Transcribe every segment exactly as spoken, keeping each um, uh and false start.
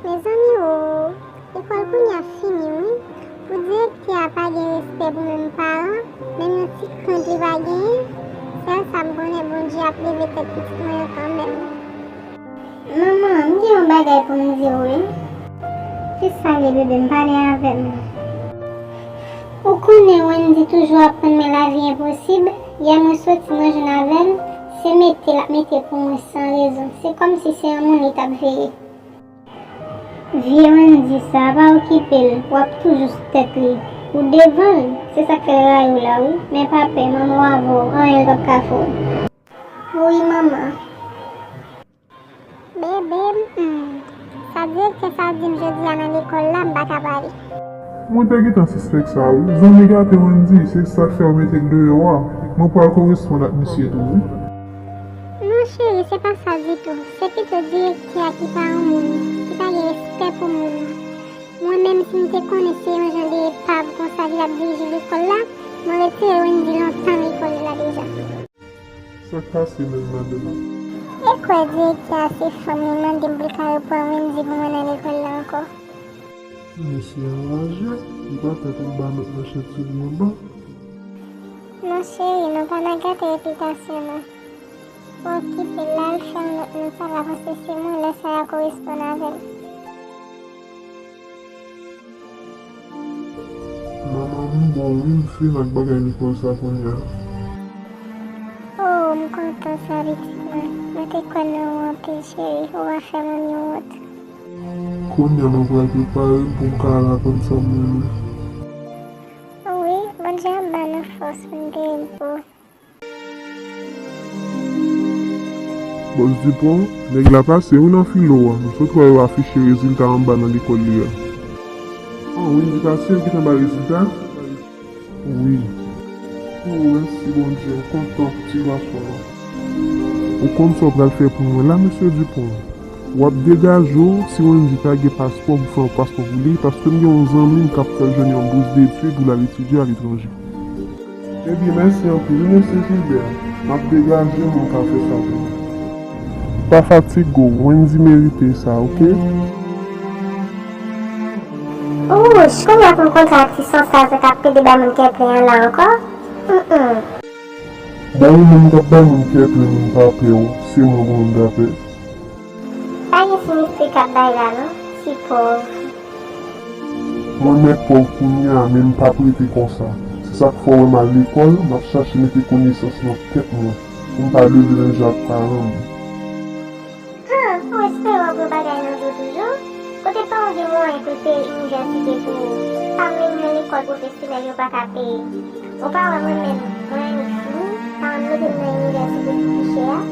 Mezanmi o, lekòl kounye a fini wi. Pou direktè a pa gen respè pou menm paran, menm yon ti krent li pa genyen, sèl sa m konnen Bondye ap leve tèt pitit mwen yo kanmenm. Manman, m gen yon bagay pou m di w wi. Kisa l ye bebe m, pale avè m. Ou konnen Wendy toujou ap konn men lavi enposib, yè mwen soti mwen jwenn avè l, se mete l ap mete pou mwen san rezon, se kòmsi se yon moun li t ap veye. Vye Wendy sa, pa okipe l, w ap toujou sou tèt li. Ou devan l, se sa k fè l rayi w la wi. Men pa pè, manman w avè w, anyen l p ap ka fè w. Wi, manman. Bebe m, hmm. Sa direktè sa di m jodi a nan lekòl la, m pa ka pale. Mwen te gentan sispèk sa wi. Zanmi gate Wendy, se sa k fè yo mete l deyò a. Mwen pral koresponn ak misye tou wi. Non cheri, se pa sa ditou. Se pito direktè a ki pa yon moun, ki pa gen respè pou moun. Mwen menm, si m te konnen se yon jan de epav konsa ki t ap dirije lekòl la, m retire Wendy lontan lekòl la deja. Sa k pase menm madanm? E kwè direktè a se fanm li mande m pou l ka reprann Wendy pou mwen nan lekòl la ankò. Mesye anraje, li pa fè pou l ba mèt manchèt sou li anba. Non cheri, nou pa nan gate repitasyon nou. Okipe l, al fè yon lòt nòt, sa va panse se mwen lè sa y a koresponn avè l. Manman m bon wi, m fin ak bagay lekòl sa kounye a. Oh, m kontan sa pitit mwen. Mwen te kwè nan ou anpil cheri, ou pa fè manmi w wont. Kounye a mwen pral prepare m pou m ka al aprann sa m renmen. Wi, Bondye ap ba nou fòs pou n te rive. Bòs Dupont, nèg la pase wi nan filo a. M sot wè yo afiche rezilta anba nan lekòl li a. Oh, Wendy pase, yo gentan bay rezilta? Wi. Oh, mèsi Bondye, m kontan pou ti gason an. Ou konn sa w pral fè pou mwen la, mesye Dupont? W ap degaje w si Wendy pa gen paspò pou fè yon paspò pou li, paske m gen yon zanmi m k ap fè l jwenn yon bous detid pou l al etidye aletranje. Ebyen, mèsi anpil wi, mesye Gilbert. M ap degaje m, m ka fè sa pou ou. Pa fatige w, Wendy merite sa, oke? Wouch, kounye a pou m kontre ak ti sòsè sa k ap pede bay moun kè plen an la ankò? Hum, hum. Bon, ou menm k ap bay moun kè plen, moun pa pè w, se mwen pou moun ta pè. Pa gen sinistre k ap bay la non, ti pòv. Mwen mèt pòv kounye a, men m p ap rete konsa. Se sa k fè w wè m al lekòl, m ap chache mete konesans nan tèt mwen, pou m pa leve menm jan ak paran m. Han, ou espere w ap wè bagay nan vi w toujou? Kote pa w gen mwayen pou l peye inivèsite pou ou? Pa menm yon lekòl pwofesyonèl yo pa ka peye. Ou pa wè mwen menm, mwen annik fini, pa annik mete m nan inivèsite ki pi chè a?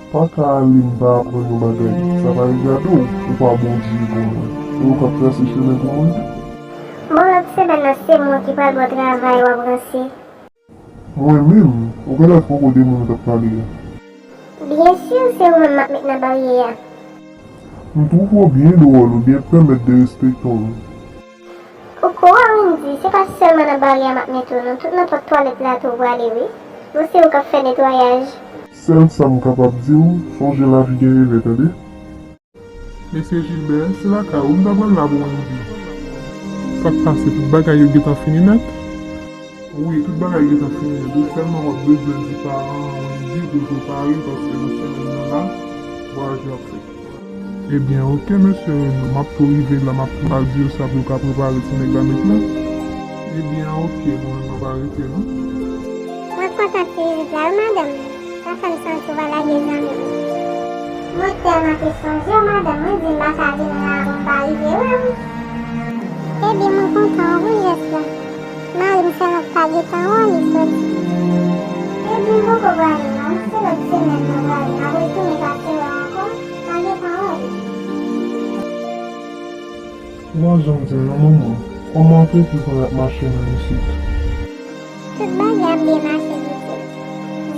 Pa ka ale m pa aprann yon bagay. Sa pa regade w, ou pa Bondye pou mwen. E ou k ap trase chemen pou mwen? Bon, lòt semèn nan se mwen ki pral ba w travay w ap ranse. Mwen menm? Ou genlè poko de moun ou t ap pale a. Byen si, se ou menm m ap met nan baryè a. M twouve w byen dwòl, ou byen pè mèt derespekte w. Ou kwè Wendy, se pa sèlman nan baryè a m ap met ou non, tout nan pòt twalèt la tou ou prale wi. Bon, se ou k ap fè netwayaj. Sèl sa m kapab di w, sonje lavi gen revè, tande. Mesye Gilbert, se lakay ou m ta pral la pou Wendy. Sa k pase, tout bagay yo gentan fini nèt? Wi, tout bagay gentan fini nèt. Ou sèlman w ap bezwen di paran Wendy pou l prepare, paske nan semèn nan la, vwayaj yo ap fèt. Ebyen, oke, mesye Reno, m ap tou rive la, m ap tou al di yo sa pou yo ka prepare ti nèg la met la. Ebyen, oke, bon, m ap arete, non. Mwen kontan ti vizit la, wi, madanm. Sa fè m santi w pa lage zanmi m. Mwen tèlman te sonje w, madanm, mwen di m pa ka vin la pou m pa rive wè w. Ebyen, mwen kontan wi pou jès la. Mari m sèlman pa gentan wè w, li soti. Ebyen, m poko prale non, se lòt semèn mwen prale, m ap retounen pase wè w ankò, pa gentan wè w. Bon, jan m di w nan moman, kòman antreprizman ap mache nan isit? Tout bagay ap byen mache, pitit.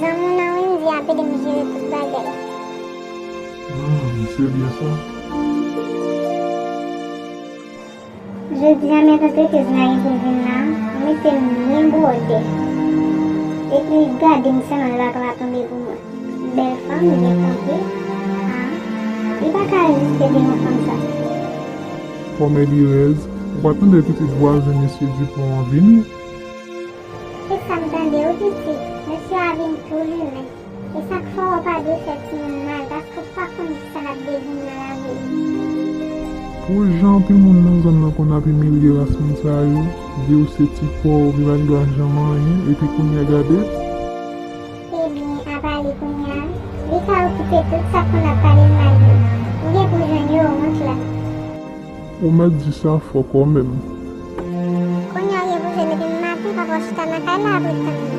Zanmi w nan Wendy ap ede m jere tout bagay. Hmm, se byen sa. Jodi a, mèt antrepriz la rive vin la, mete m byen bwòdè. Epi gade m sèlman lè l ap tonbe pou mwen. Bèl fanm, byen kanpe. Ah. Li pa ka reziste devan fanm sa. Kòmèdirèz, ou pa tande pitit vwazen mesye Dupont an vini? Se sa m tande wi pitit, mesye a vin tou limen. E sa k fè w pa dwe fè timoun mal, paske w pa konn kisa l ap devni nan lavi l. Pou jan anpil moun nan zòn nan konn ap imilye ras moun sa yo, di w se ti pòv, li pa gen dwa janm anyen, epi kounye a gade. Ebyen, apa li kounye a? Li ka okipe tout sa k konn ap pale l mal yo. M gen pou jwenn yo wont la. Ou mèt di sa fò kòmèm. Kounye a gen pou jwenn depi maten, papa w chita nan kay la ap ret tann mwen.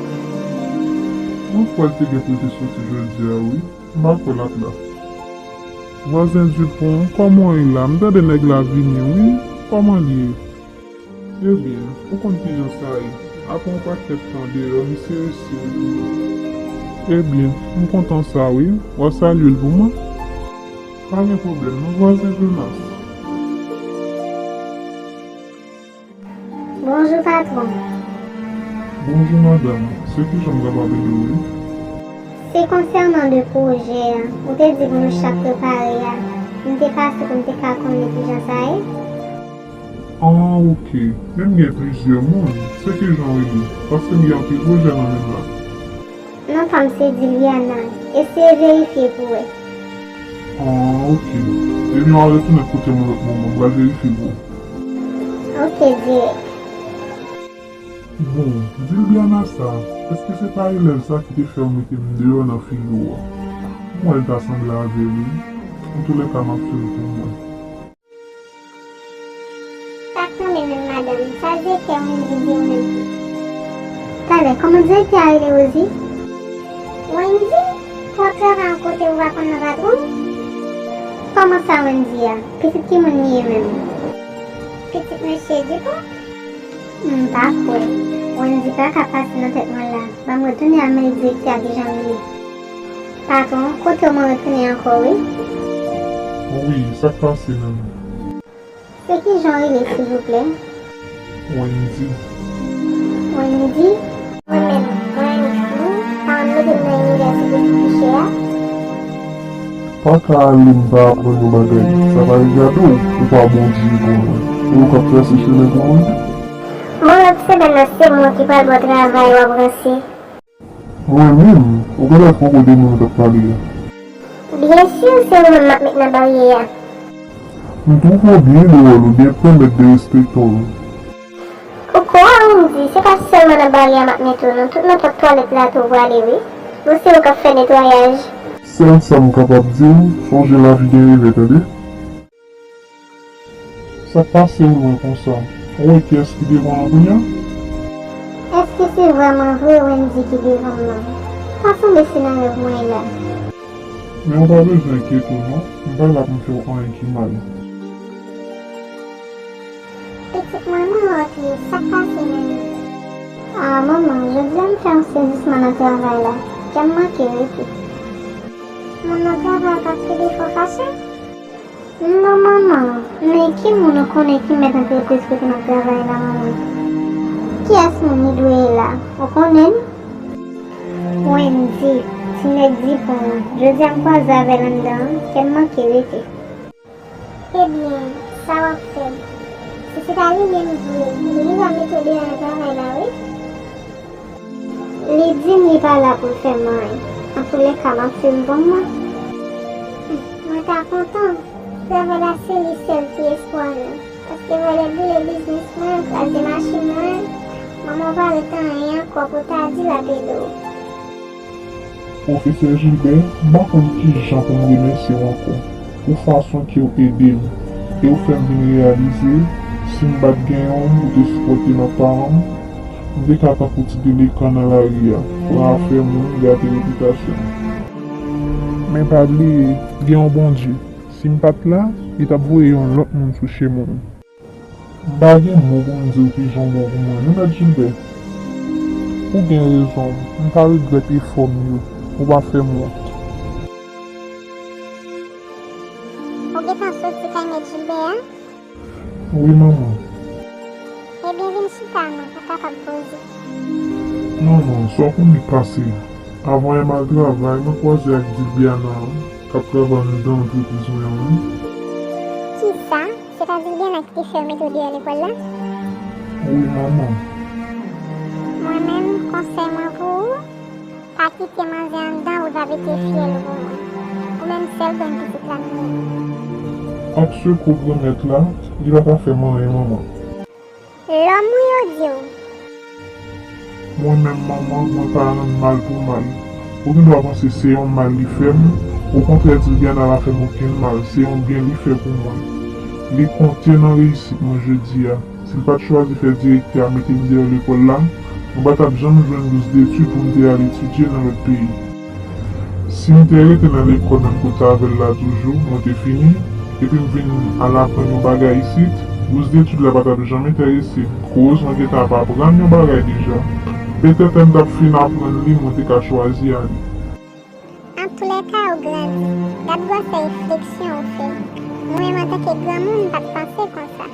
Mwen kwè l te gen pou l te soti jodi a wi. M pa kwè l ap la. Vwazen Dupont, kòman w ye la? M tande nèg la vini wi. Kòman l ye? Ebyen, ou konn kijan sa ye. Apre yon pakèt tan deyò, misye resi retounen. Ebyen, m kontan sa wi. W a salye l pou mwen? Pa gen pwoblèm non, vwazen Jonas. Bonjou patwon. Bonjou madanm, se kijan m kapab ede w wi? Se konsènan de pwojè a, ou te di pou nou chak prepare a, m te pase pou m te ka konnen kijan sa ye. Ah, ok. Men m gen plizyè moun. Se kijan w rele? Paske m gen anpil pwojè nan men m la. Non pa m se Diliana. Eseye verifye pou wè. Ah, ok. Ebyen, w a retounen kote m yon lòt moman. M pral verifye pou ou. Ok, dirèk. Bon, Diliana sa, èske se pa elèv sa ki te fè m mete m deyò nan filo a? M wè l ta sanble avè l, wi. Antoulèka, m ap swiv pou mwen. Sa k tonbe menm, madanm? Sa direktè Wendy di w menm? Talè, kòman direktè a rele, Rosie? Wendy? Pou w ap travay yon kote ou pa konn non patwon? Kòman sa Wendy a? Pitit ki moun li ye menm? Pitit mesye Dupont? M pa kwè. Wendy pa ka pase nan tèt mwen la. Ban m retounen al mande direktè a kijan m ye. Patwon, kote w mwen retounen ankò wi. Wi, sa k pase menm? Se kijan w rele silvouplè? Wendy. Wendy? Mwen menm, mwen Annie Flou, pa konn mete m nan inivèsite ki pi chè a. Pa ka ale m pa aprann yon bagay. Sa pa regade w, ou pa Bondye pou mwen. E ou k ap trase chemen pou mwen? Bon, lòt semèn nan se mwen ki pral ba w travay w ap ranse. Mwen menm, ou genlè poko de moun ou t ap pale a. Byen si, se ou menm m ap met nan baryè a. M twouve w byen dwòl, ou byen pèmèt derespekte w. Ou kwè Wendy, se pa sèlman nan baryè a m ap mete w non, tout nenpòt twalèt la tou ou prale wi. Bon, se ou k ap fè netwayaj. Sèl sa m kapab di w, sonje lavi gen revè, tande? Sa k pase w lwen konsa? Ou wè kiyès ki devan w lan kounye a? Èske se vrèman vre Wendy ki devan m nan? Pa sanble se nan rèv mwen ye la. Men ou pa bezwen enkyete w non, m pa la pou m fè w anyen ki mal. Pitit mwen, mwen wè w tou ye, sa k pase menm? Ah, manman, jodi a m fè yon sezisman nan travay la. Kè m manke rete. Moun nan travay pa t tou defo fache? Non, manman, men ki moun ou konnen ki mèt antrepriz kote m ap travay la, manman? Kiyès moun li dwe ye la? Ou konnen l? Wendy, ti nèg Dipon an. Jodi a m kwaze avè l anndan an, kè m manke rete. Ebyen, sa w ap fè? Si se ta li menm vre, li gentan mete w deyò nan travay la, wi. Li di m li pa la pou l fè m anyen. Antoulèka, m ap swiv pou m wè. Mwen ta kontan. Travay la se li sèl ki espwa nou. Paske vòlè boule biznis mwen, kraze machin mwen, manman w pa ret anyen ankò pou ta di l ap ede w. Pwofesè Gilbert, m pa konn kijan pou m remèsye w ankò pou fason ke w ede m e w fè m vin reyalize si m pa t genyen w pou te sipòte m ak paran m, m te ka tankou ti delekan nan lari a, pran afè moun, gate repitasyon m. Men pa bliye, gen yon Bondye. Si m pa t la, li t ap voye yon lòt moun sou chemen w. M pa gen mo pou m di w kijan w bon pou mwen, non, Mèt Gilbert. Ou gen rezon, m pa regrèt efò m yo, ou pa fè m wont. Ou gentan soti kay Mèt Gilbert an? Wi, manman. Ebyen, vin chita non, pou w kapab poze. Non, non, sa w konnen k pase. Avan yè m al travay, mwen kwaze ak Dilbiana an. Ap travay anndan antrepriz mwen an, wi. Kisa? Sètadi Liana ki te fè w mete w deyò lekòl la? Wi, manman. Mwen menm, konsèy mwen pou ou, pa kite manzè anndan pou l pa pete fyèl ou pou mwen. Ou menm sèl grann pitit la m ye. Ak sekou Granmèt la, li pa ka fè m anyen, manman. Lòm wi yo di w. Mwen menm manman, mwen pa rann mal pou mal. Ou gen dwa panse se yon mal li fè m, okontrè Dilbiana pa fè m okenn mal, se yon byen li fè pou mwen. Li konte nan reyisit mwen jodi a. Si l pa t chwazi fè direktè a mete m deyò lekòl la, mwen pa t ap janm jwenn bous detid pou m te al etidye nan lòt peyi. Si m te rete nan lekòl menm kote avè l la toujou, mwen te fini, epi m vin al aprann yon bagay isit, bous detid la pa t ap janm enterese m. Koz mwen gentan ap aprann yon bagay deja. Petèt lè m t ap fin aprann li, mwen te ka chwazi ale. Antoulèka, ou grandi. Gad gwosè refleksyon ou fè. Mwen menm antanke granmoun, m pa t panse konsa.